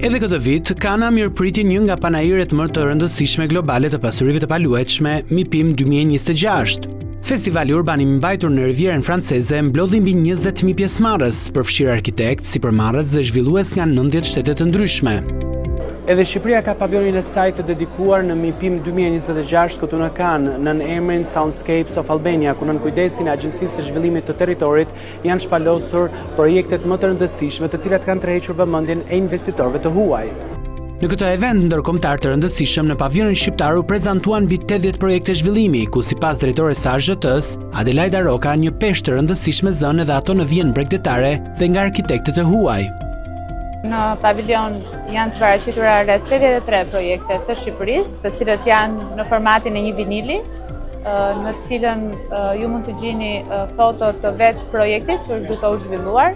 Edhe këtë vit, Kana mirëpriti një nga panairet më të rëndësishme globale të pasurive të paluajtshme, MIPIM 2026. Festivali urban i mbajtur në Rivierën Franceze mblodhi mbi 20.000 pjesëmarrës, përfshirë arkitektë, sipërmarrës dhe zhvillues nga 90 shtete të ndryshme. Edhe Shqipëria ka pavionin e saj të dedikuar në MIPIM 2026 këtu në Kanë, nën emrin Soundscapes of Albania, ku nën kujdesin e Agjencisë së Zhvillimit të Territorit janë shpalosur projektet më të rëndësishme të cilat kanë tërhequr vëmendjen e investitorëve të huaj. Në këtë event ndërkombëtar të rëndësishëm në pavionin shqiptar u prezantuan mbi 80 projekte zhvillimi, ku sipas drejtores së AZHT-së, Adelajda Roka, një peshë të rëndësishme zënë edhe ato në vijën bregdetare dhe nga arkitektët e huaj. Në pavilion janë të paraqitura rreth 83 projekte të Shqipërisë, të cilët janë në formatin e një vinili, në të cilën ju mund të gjeni foto të vetë projektit që është duke u zhvilluar,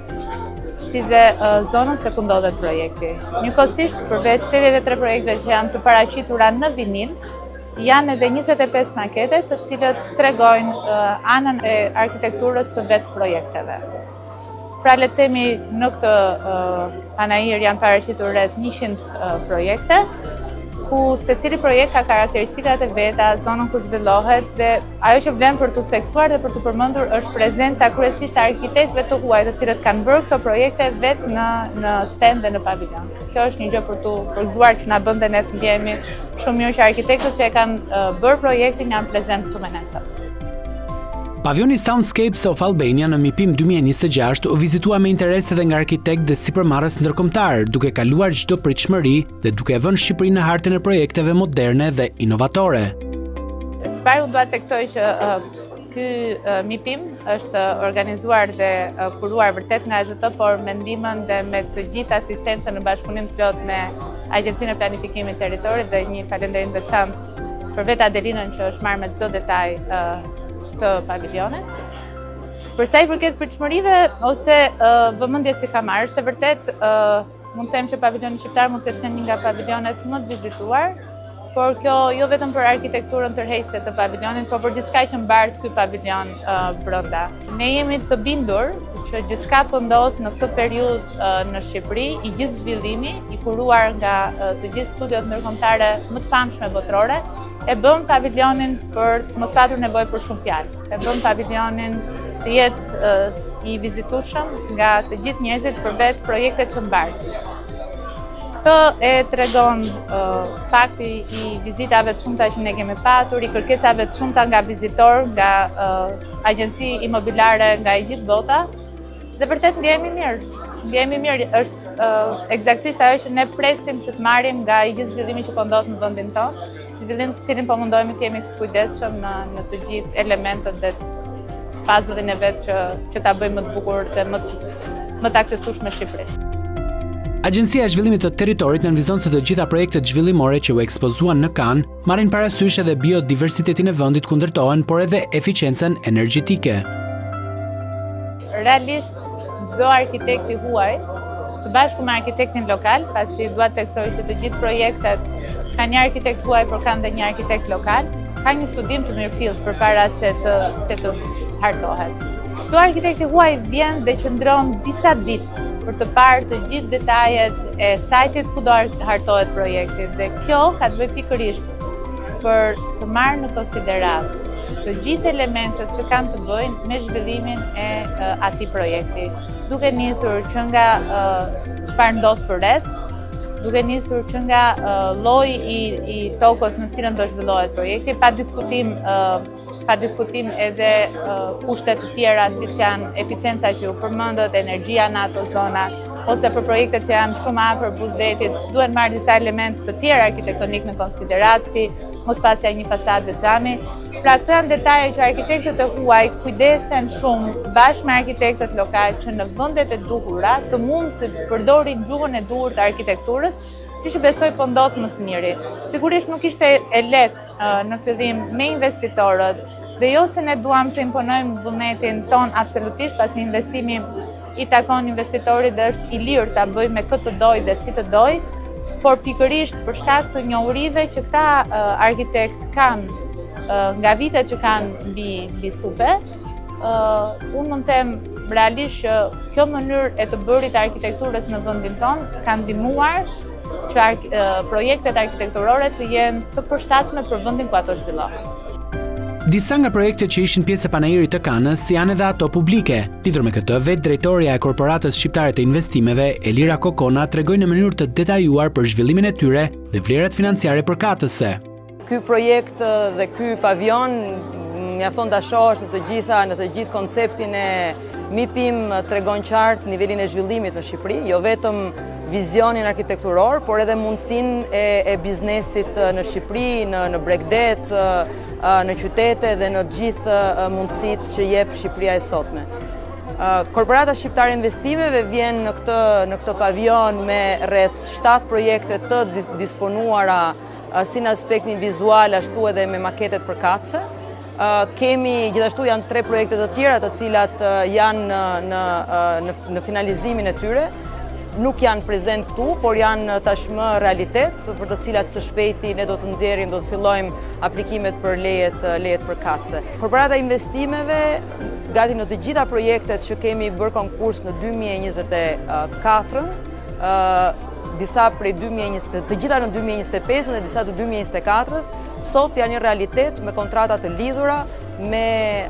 si dhe zonën se ku ndodhet projekti. Njëkohësisht, përveç 83 projekteve që janë të paraqitura në vinil, janë edhe 25 makete të cilët tregojnë anën e arkitekturës së vetë projekteve. Pra le të themi në këtë panair janë paraqitur rreth 100 projekte, ku secili projekt ka karakteristikat e veta, zonën ku zhvillohet dhe ajo që vlen për t'u theksuar dhe për t'u përmendur është prezenca kryesisht e arkitektëve të huaj, të cilët kanë bërë këto projekte vetë në në stendë dhe në pavilion. Kjo është një gjë për t'u përgëzuar që na bën dhe ne të ndjehemi shumë mirë që arkitektët që e kanë bërë projektin janë prezent këtu me ne sot. Pavioni Soundscapes of Albania në MIPIM 2026 u vizitua me interes edhe nga arkitektë dhe sipërmarrës ndërkombëtarë, duke kaluar çdo pritshmëri dhe duke e vënë Shqipërinë në hartën e projekteve moderne dhe inovatore. Së pari unë dua të theksoj që ky MIPIM është organizuar dhe kuruar vërtet nga AZHT, por me ndihmën dhe me të gjithë asistencën në bashkëpunim të plotë me Agjencinë e Planifikimit të Territorit dhe një falënderim të veçantë për vetë Adelinën që është marrë me çdo detaj të pavilionit. Për sa i përket pritshmërive ose vëmendjes që ka marrë, është e vërtetë mund të them që pavilioni shqiptar mund të ketë qenë një nga pavilionet më të vizituar, por kjo jo vetëm për arkitekturën tërheqëse të pavilionit, por për gjithçka që mbart ky pavilion brenda. Ne jemi të bindur që gjithçka po ndodh në këtë periudhë në Shqipëri, i gjithë zhvillimi i kuruar nga të gjithë studiot ndërkombëtare më të famshme botërore, e bën pavilionin për të mos patur nevojë për shumë fjalë. E bën pavilionin të jetë i vizitueshëm nga të gjithë njerëzit për vetë projektet që mbart. Këtë e tregon fakti i vizitave të shumta që ne kemi patur, i kërkesave të shumta nga vizitorë, nga agjenci imobiliare nga e gjithë bota, Dhe vërtet ndjehemi mirë. Ndjehemi mirë, është uh, ekzaktësisht ajo që ne presim që të marrim nga i gjithë zhvillimi që po ndodh në vendin tonë, zhvillim të cilin po mundohemi të jemi të kujdesshëm në në të gjithë elementët dhe puzzle-in e vet që që ta bëjmë më të bukur dhe më të më të aksesueshme Shqipërinë. Agjencia e Zhvillimit të Territorit nënvizon se të gjitha projektet zhvillimore që u ekspozuan në Kanë marrin parasysh edhe biodiversitetin e vendit ku ndërtohen, por edhe eficiencën energjetike. Realisht, çdo arkitekt i huaj, së bashku me arkitektin lokal, pasi dua të theksoj që të gjithë projektet kanë një arkitekt huaj, por kanë dhe një arkitekt lokal, ka një studim të mirëfilltë përpara se të, se të hartohet. Çdo arkitekt i huaj vjen dhe qëndron disa ditë për të parë të gjithë detajet e sajtit ku do hartohet projekti dhe kjo ka të bëjë pikërisht për të marrë në konsideratë të gjithë elementët që kanë të bëjnë me zhvillimin e atij projekti, duke nisur që nga çfarë ndodh përreth, duke nisur që nga lloji i, i tokës në cilën do zhvillohet projekti, pa diskutim Pa diskutim edhe kushte të tjera siç janë eficienca që ju përmendët, energjia në ato zona, ose për projektet që janë shumë afër buzëdetit, duhen marrë disa elementë të tjerë arkitektonikë në konsideratë, si mos pasja një fasadë xhami. Pra këto janë detaje që arkitektët e huaj kujdesen shumë bashkë me arkitektët lokalë që në vendet e duhura të mund të përdorin gjuhën e duhur të arkitekturës, gjë që besoj po ndodh më së miri. Sigurisht nuk ishte e lehtë në fillim me investitorët dhe jo se ne duam të imponojmë vullnetin tonë absolutisht, pasi investimi i takon investitorit dhe është i lirë ta bëjë me kë të dojë dhe si të dojë, por pikërisht për shkak të njohurive që këta arkitektë kanë nga vitet që kanë mbi mbi supe, unë mund të them realisht që kjo mënyrë e të bërit të arkitekturës në vendin tonë ka ndihmuar. që projektet arkitekturore të jenë të përshtatshme për vendin ku ato zhvillohen. Disa nga projektet që ishin pjesë e panairit të Kanës janë edhe ato publike. Lidhur me këtë, vetë drejtorja e Korporatës Shqiptare të Investimeve, Elira Kokona, tregoi në mënyrë të detajuar për zhvillimin e tyre dhe vlerat financiare përkatëse. Ky projekt dhe ky pavion mjafton ta shohësh në të gjitha, në të gjithë konceptin e MIPIM tregon qartë nivelin e zhvillimit në Shqipëri, jo vetëm vizionin arkitekturor, por edhe mundësinë e, e biznesit në Shqipëri, në, në bregdet, në qytete dhe në gjithë mundësitë që jep Shqipëria e sotme. Korporata Shqiptare e Investimeve vjen në këtë, në këtë pavion me rreth 7 projekte të disponuara si në aspektin vizual ashtu edhe me maketet përkatëse. Kemi gjithashtu janë tre projekte të tjera të cilat janë në në në, në finalizimin e tyre. Nuk janë prezent këtu, por janë tashmë realitet, për të cilat së shpejti ne do të nxjerrim, do të fillojmë aplikimet për lejet lejet përkatëse. Korporata e Investimeve gati në të gjitha projektet që kemi bërë konkurs në 2024-ën, disa prej 2020, të gjitha në 2025 dhe disa të 2024-ës, sot janë një realitet me kontrata të lidhura, me,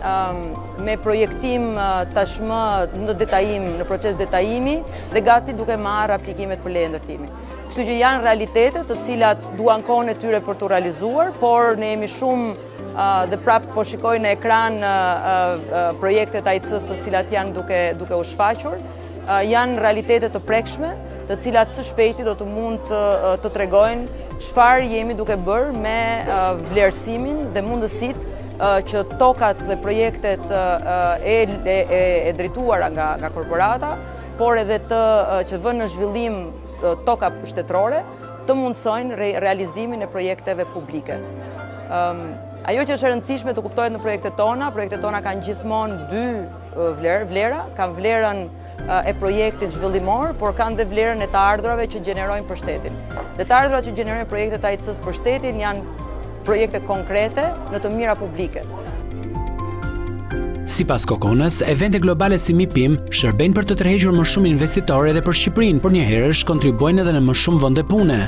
me projektim tashmë në detajim, në proces detajimi dhe gati duke marrë aplikimet për leje ndërtimi. Kështu që janë realitete të cilat duan kohën e tyre për t'u realizuar, por ne jemi shumë dhe prapë po shikoj në ekran projektet e AIC-së të cilat janë duke, duke u shfaqur. Janë realitete të prekshme, të cilat së shpejti do të mund të, të tregojnë çfarë jemi duke bërë me vlerësimin dhe mundësitë që tokat dhe projektet e, e, e, e drejtuara nga, nga korporata, por edhe të që vënë në zhvillim toka shtetërore, të mundësojnë re, realizimin e projekteve publike. Um, ajo që është e rëndësishme të kuptohet në projektet tona, projektet tona kanë gjithmonë dy vlerë, vlera, kanë vlerën e projektit zhvillimor, por kanë dhe vlerën e të ardhurave që gjenerojnë për shtetin. Dhe të ardhurat që gjenerojnë projektet e AIC-së për shtetin janë projekte konkrete në të mira publike. Sipas Kokonës, evente globale si MIPIM shërbejnë për të tërhequr më shumë investitorë edhe për Shqipërinë, por njëherësh kontribuojnë edhe në më shumë vende pune.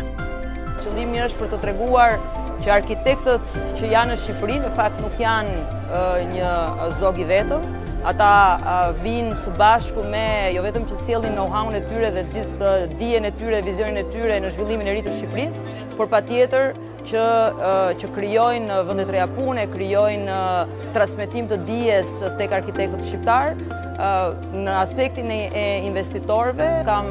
Qëllimi është për të treguar që arkitektët që janë në Shqipëri në fakt nuk janë një zog i vetëm, ata vijnë së bashku me jo vetëm që sjellin know-how-n e tyre dhe gjithë dijen e tyre, vizionin e tyre në zhvillimin e ri të Shqipërisë, por patjetër që që krijojnë vende të reja pune, krijojnë transmetim të dijes tek arkitektët shqiptarë. Në aspektin e investitorëve kam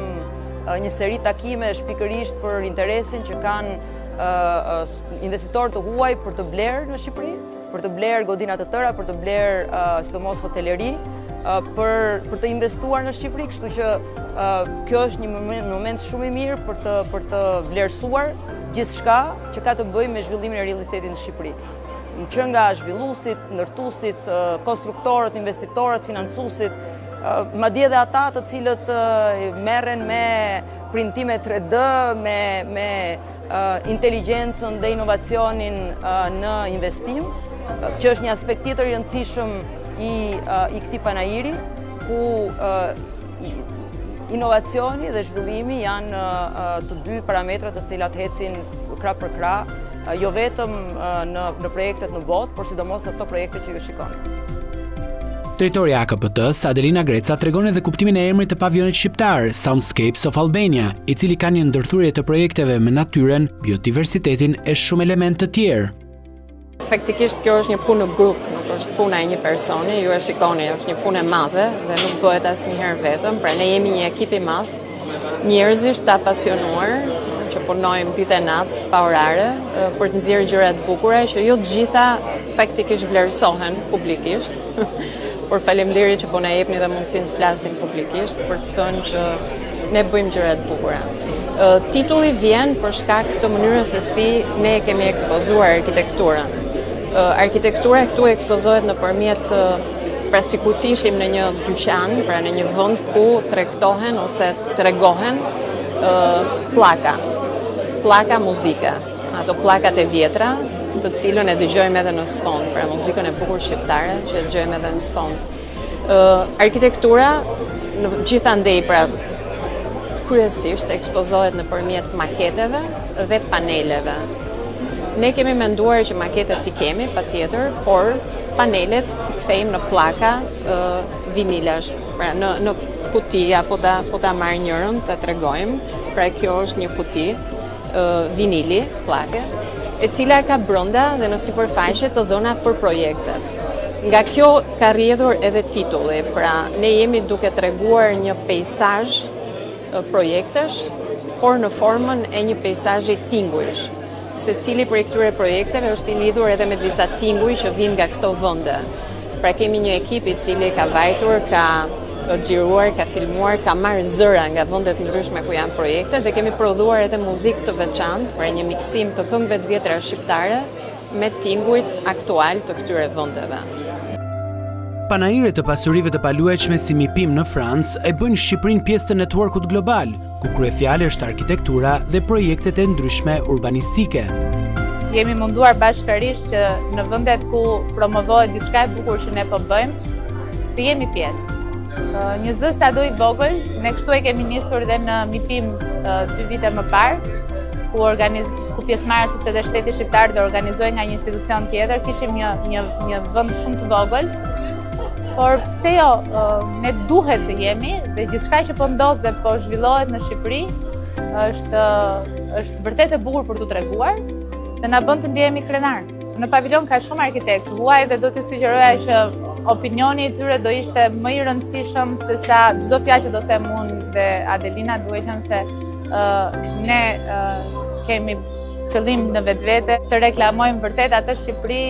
një seri takimesh pikërisht për interesin që kanë investitorë të huaj për të blerë në Shqipëri, për të blerë godina të tëra, për të blerë sidomos hoteleri, për për të investuar në Shqipëri, kështu që kjo është një moment shumë i mirë për të për të vlerësuar gjithçka që ka të bëjë me zhvillimin e real estate-it në Shqipëri. Që nga zhvilluesit, ndërtuesit, konstruktorët, investitorët, financuesit, madje edhe ata të cilët merren me printime 3D, me me inteligjencën dhe inovacionin në investim, që është një aspekt tjetër i rëndësishëm i i këtij panairi, ku inovacioni dhe zhvillimi janë të dy parametrat të cilat ecin krah për krah, jo vetëm në në projektet në botë, por sidomos në këto projekte që ju shikoni. Drejtorja e AKPT-së, Adelina Greca, tregon edhe kuptimin e emrit të pavionit shqiptar, Soundscapes of Albania, i cili ka një ndërthurje të projekteve me natyrën, biodiversitetin e shumë elementë të tjerë. Faktikisht kjo është një punë në grup, nuk është puna e një personi, ju e shikoni, është një punë e madhe dhe nuk bëhet asnjëherë vetëm, pra ne jemi një ekip i madh njerëzish të apasionuar që punojmë ditë e natë pa orare për të nxjerrë gjëra të bukura që jo të gjitha faktikisht vlerësohen publikisht. Por faleminderit që po na jepni dhe mundësinë të flasim publikisht për të thënë që ne bëjmë gjëra të bukura. Titulli vjen për shkak të mënyrës se si ne e kemi ekspozuar arkitekturën. Arkitektura këtu ekspozohet nëpërmjet pra sikur të ishim në një dyqan, pra në një vend ku tregtohen ose tregohen pllaka, pllaka muzike, ato pllakat e vjetra, të cilën e dëgjojmë edhe në sfond, pra muzikën e bukur shqiptare që e dëgjojmë edhe në sfond. Arkitektura në gjithandej pra. kryesisht ekspozohet nëpërmjet maketeve dhe paneleve. Ne kemi menduar që maketet t'i kemi, patjetër, por panelet t'i kthejmë në pllaka vinilash, pra në, në kuti, apo ta, po ta marr njërën, ta tregojmë, pra kjo është një kuti vinili, pllake, e cila ka brenda dhe në sipërfaqe të dhëna për projektet. Nga kjo ka rrjedhur edhe titulli, pra ne jemi duke treguar një peisazh projektesh, por në formën e një peisazhi tingujsh. Secili prej këtyre projekteve është i lidhur edhe me disa tinguj që vijnë nga këto vende. Pra kemi një ekip i cili ka vajtur, ka xhiruar, ka filmuar, ka marrë zëra nga vende të ndryshme ku janë projektet dhe kemi prodhuar edhe muzikë të veçantë, pra një miksim të këngëve të vjetra shqiptare me tingujt aktualë të këtyre vendeve. Panaire të pasurive të paluajtshme si MIPIM në Francë e bëjnë Shqipërinë pjesë të networkut global, ku kryefjalë është arkitektura dhe projektet e ndryshme urbanistike. Jemi munduar bashkërisht që në vendet ku promovohet diçka e bukur që ne po bëjmë, të jemi pjesë. Një zë sado i vogël, ne kështu e kemi nisur dhe në MIPIM dy vite më parë, ku organiz ku pjesëmarrës ishte edhe shteti shqiptar dhe organizohej nga një institucion tjetër, kishim një një një vend shumë të vogël. Por pse jo, ne duhet të jemi dhe gjithçka që po ndodh dhe po zhvillohet në Shqipëri është është vërtet e bukur për t'u treguar dhe na bën të ndjehemi krenar. Në pavilion ka shumë arkitektë të huaj dhe do t'ju sugjeroja që opinioni i tyre do ishte më i rëndësishëm se sa çdo fjalë që do them unë dhe Adelina, duke qenë se uh, ne uh, kemi qëllim në vetvete të reklamojmë vërtet atë Shqipëri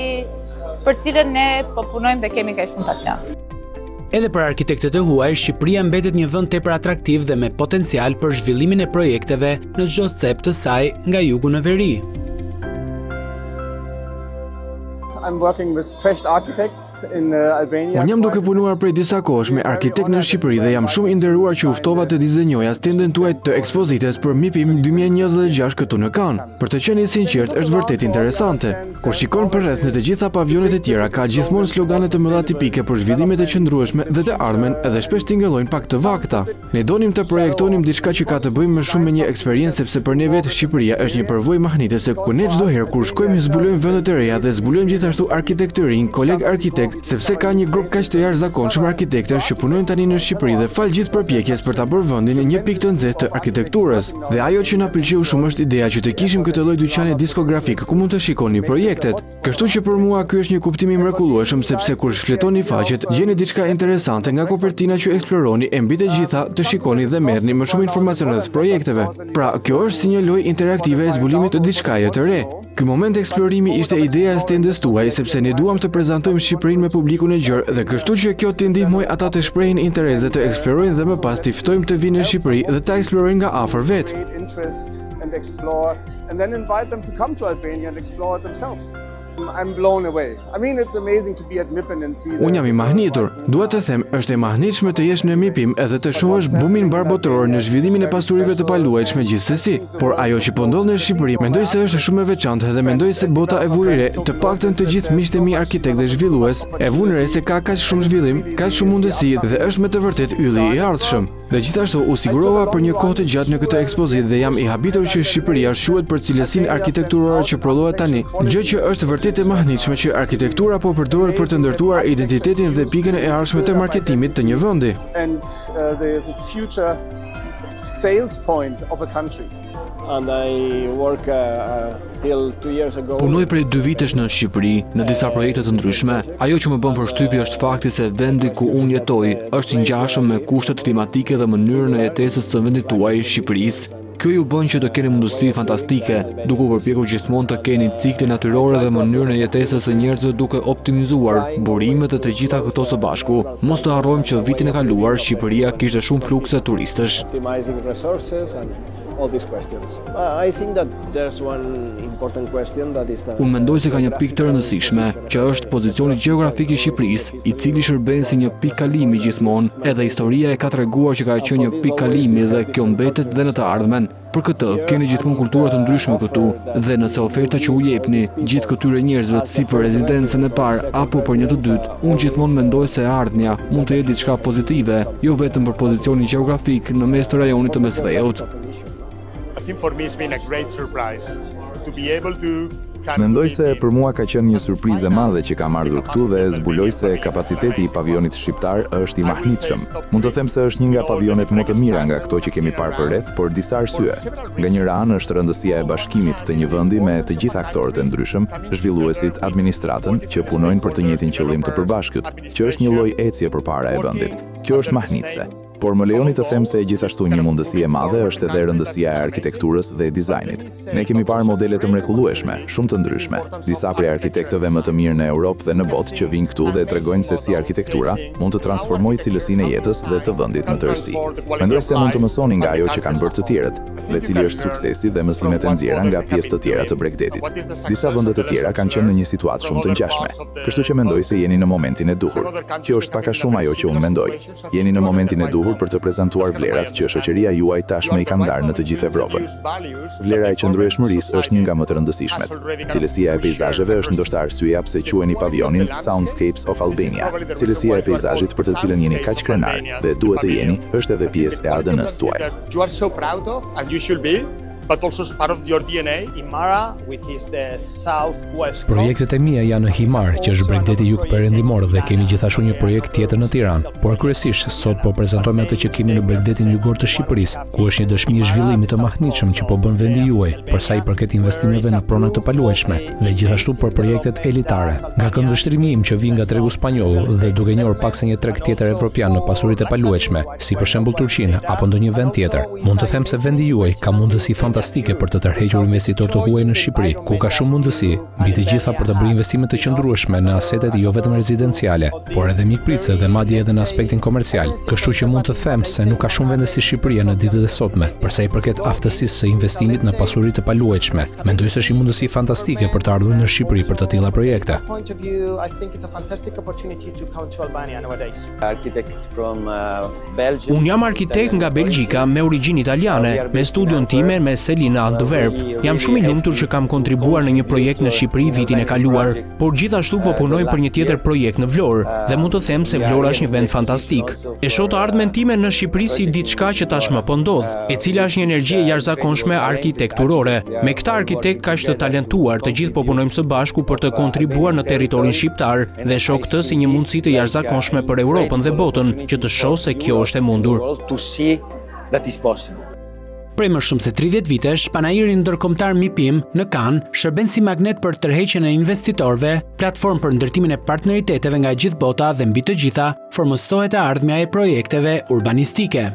për cilën ne po punojmë dhe kemi kaq shumë pasion. Edhe për arkitektët e huaj, Shqipëria mbetet një vend tepër atraktiv dhe me potencial për zhvillimin e projekteve në çdo cep të saj nga jugu në veri. I'm working with Precht Architects in uh, Albania. Unë jam duke punuar prej disa kohësh me arkitektë në Shqipëri dhe jam shumë i nderuar që u ftova të dizenjoja stendën tuaj të ekspozitës për MIPIM 2026 këtu në Kanë. Për të qenë i sinqertë, është vërtet interesante. Kur shikon përreth në të gjitha pavionet e tjera ka gjithmonë slogane të mëdha tipike për zhvillimet e qëndrueshme dhe të ardhmen dhe shpesh tingëllojnë pak të vakëta. Ne donim të projektonim diçka që ka të bëjë më shumë me një eksperiencë sepse për ne vetë Shqipëria është një përvojë mahnitëse ku ne çdo herë kur shkojmë zbulojmë vende të reja dhe zbulojmë gjithashtu arkitektë të rinj, kolegë arkitektë, sepse ka një grup kaq të jashtëzakonshëm arkitektësh që punojnë tani në Shqipëri dhe falë gjithë përpjekjes për ta bërë vendin një pikë të nxehtë të arkitekturës. Dhe ajo që na pëlqeu shumë është ideja që të kishim këtë lloj dyqani diskografik ku mund të shikoni projektet. Kështu që për mua ky është një kuptim i mrekullueshëm sepse kur shfletoni faqet, gjeni diçka interesante nga kopertina që eksploroni e mbi të gjitha të shikoni dhe merrni më shumë informacion rreth projekteve. Pra, kjo është si një lojë interaktive e zbulimit të diçkaje të re. Ky moment eksplorimi ishte ideja e stendës tuaj sepse ne duam të prezantojmë Shqipërinë me publikun e gjerë dhe kështu që kjo t'i ndihmojë ata të shprehin interes dhe të eksplorojnë dhe më pas t'i ftojmë të vijnë në Shqipëri dhe ta eksplorojnë nga afër vetë. And then invite them to come to Albania and explore it themselves. I'm blown away. I mean, it's amazing to be at MIPIM and see Unë jam i mahnitur. Dua të them, është e mahnitshme të jesh në MIPIM edhe të shohësh bumin mbarëbotëror në zhvillimin e pasurive të paluajtshme gjithsesi. Por ajo që po ndodh në Shqipëri, mendoj se është shumë e veçantë dhe mendoj se bota e vuri re, të paktën të gjithë miqtë e mi arkitektë dhe zhvillues, e vunë re se ka kaq shumë zhvillim, kaq shumë mundësi dhe është me të vërtetë ylli i ardhshëm. Dhe gjithashtu u sigurova për një kohë të gjatë në këtë ekspozitë dhe jam i habitur që Shqipëria shquhet për cilësinë arkitekturore që prodhohet tani, gjë që është vërtet e mahnitshme që arkitektura po përdoret për të ndërtuar identitetin dhe pikën e ardhshme të marketimit të një vendi. And uh, the future sales point of a country. And I work uh, uh, till two years ago. Punoj prej dy vitesh në Shqipëri, në disa projekte të ndryshme. Ajo që më bën përshtypje është fakti se vendi ku unë jetoj është i ngjashëm me kushtet klimatike dhe mënyrën e jetesës së vendit tuaj, Shqipërisë. Kjo ju bën që të keni mundësi fantastike, duke u përpjekur gjithmonë të keni cikle natyrore dhe mënyrën e jetesës së njerëzve duke optimizuar burimet e të gjitha këto së bashku. Mos të harrojmë që vitin e kaluar Shqipëria kishte shumë flukse turistësh. Optimizing resources and all these questions. I think that there's one important question that is the Unë mendoj se ka një pikë të rëndësishme, që është pozicioni gjeografik i Shqipërisë, i cili shërben si një pikë kalimi gjithmonë, edhe historia e ka treguar që ka qenë një pikë kalimi dhe kjo mbetet dhe në të ardhmen. Për këtë, keni gjithmonë kultura të ndryshme këtu dhe nëse oferta që u jepni gjithë këtyre njerëzve si për rezidencën e parë apo për një të dytë, unë gjithmonë mendoj se e ardhmja mund të jetë diçka pozitive, jo vetëm për pozicionin gjeografik në mes të rajonit të Mesdheut. I think for me it's been a great surprise to be able to Mendoj se për mua ka qenë një surprizë e madhe që kam ardhur këtu dhe zbuloj se kapaciteti i pavionit shqiptar është i mahnitshëm. Mund të them se është një nga pavionet më të mira nga këto që kemi parë përreth për disa arsye. Nga njëra anë është rëndësia e bashkimit të një vendi me të gjithë aktorët e ndryshëm, zhvilluesit, administratën, që punojnë për të njëjtin qëllim të përbashkët, që është një lloj ecje përpara e vendit. Kjo është mahnitëse. Por më lejoni të them se gjithashtu një mundësi e madhe është edhe rëndësia e arkitekturës dhe dizajnit. Ne kemi parë modele të mrekullueshme, shumë të ndryshme, disa prej arkitektëve më të mirë në Europë dhe në botë që vijnë këtu dhe tregojnë se si arkitektura mund të transformojë cilësinë e jetës dhe të vendit në tërësi. Mendoj se mund të mësoni nga ajo që kanë bërë të tjerët dhe cili është suksesi dhe mësimet e nxjerra nga pjesë të tjera të bregdetit. Disa vende të tjera kanë qenë në një situatë shumë të ngjashme, kështu që mendoj se jeni në momentin e duhur. Kjo është pak a shumë ajo që unë mendoj. Jeni në momentin e duhur për të prezantuar vlerat që shoqëria juaj tashmë i ka ndarë në të gjithë Evropën. Vlera e qëndrueshmërisë është një nga më të rëndësishmet. Cilësia e peizazheve është ndoshta arsyeja pse queni pavionin Soundscapes of Albania. Cilësia e peizazhit për të cilën jeni kaq krenar dhe duhet të jeni është edhe pjesë e ADN-së tuaj. You are so proud of and you should be but also as part of your DNA. Himara, which is the southwest Projektet e mia janë në Himarë, që është bregdeti jugperëndimor dhe kemi gjithashtu një projekt tjetër në Tiranë. Por kryesisht sot po prezantojmë atë që kemi në bregdetin jugor të Shqipërisë, ku është një dëshmi e zhvillimit të mahnitshëm që po bën vendi juaj, për sa i përket investimeve në prona të paluajtshme dhe gjithashtu për projektet elitare. Nga këndvështrimi im që vij nga tregu spanjoll dhe duke njohur paksa një treg tjetër evropian në pasuritë e paluajtshme, si për shembull Turqinë apo ndonjë vend tjetër. Mund të them se vendi juaj ka mundësi fantastike për të tërhequr investitorë të huaj në Shqipëri, ku ka shumë mundësi, mbi të gjitha për të bërë investime të qëndrueshme në asetet jo vetëm rezidenciale, por edhe mikpritëse dhe madje edhe në aspektin komercial. Kështu që mund të them se nuk ka shumë vende si Shqipëria në ditët e sotme, për sa i përket aftësisë së investimit në pasuri të paluajtshme. Mendoj se është një mundësi fantastike për të ardhur në Shqipëri për të tilla projekte. Point of view, I think it's a fantastic opportunity to come to Albania nowadays. Architect from uh, Belgium. Unë jam arkitekt nga Belgjika me origjinë italiane, me studion time me seli në Antwerp. Jam shumë i lumtur që kam kontribuar në një projekt në Shqipëri vitin e kaluar, por gjithashtu po punoj për një tjetër projekt në Vlorë dhe mund të them se Vlora është një vend fantastik. E shoh të ardhmen time në Shqipëri si diçka që tashmë po ndodh, e cila është një energji e jashtëzakonshme arkitekturore. Me këta arkitektë kaq të talentuar, të gjithë po punojmë së bashku për të kontribuar në territorin shqiptar dhe e shoh këtë si një mundësi të jashtëzakonshme për Europën dhe botën që të shohë se kjo është e mundur. Prej më shumë se 30 vitesh, panairi ndërkombëtar MIPIM në Kanë shërben si magnet për tërheqjen e investitorëve, platformë për ndërtimin e partneriteteve nga gjithë bota dhe mbi të gjitha, formësohet e ardhmja e projekteve urbanistike.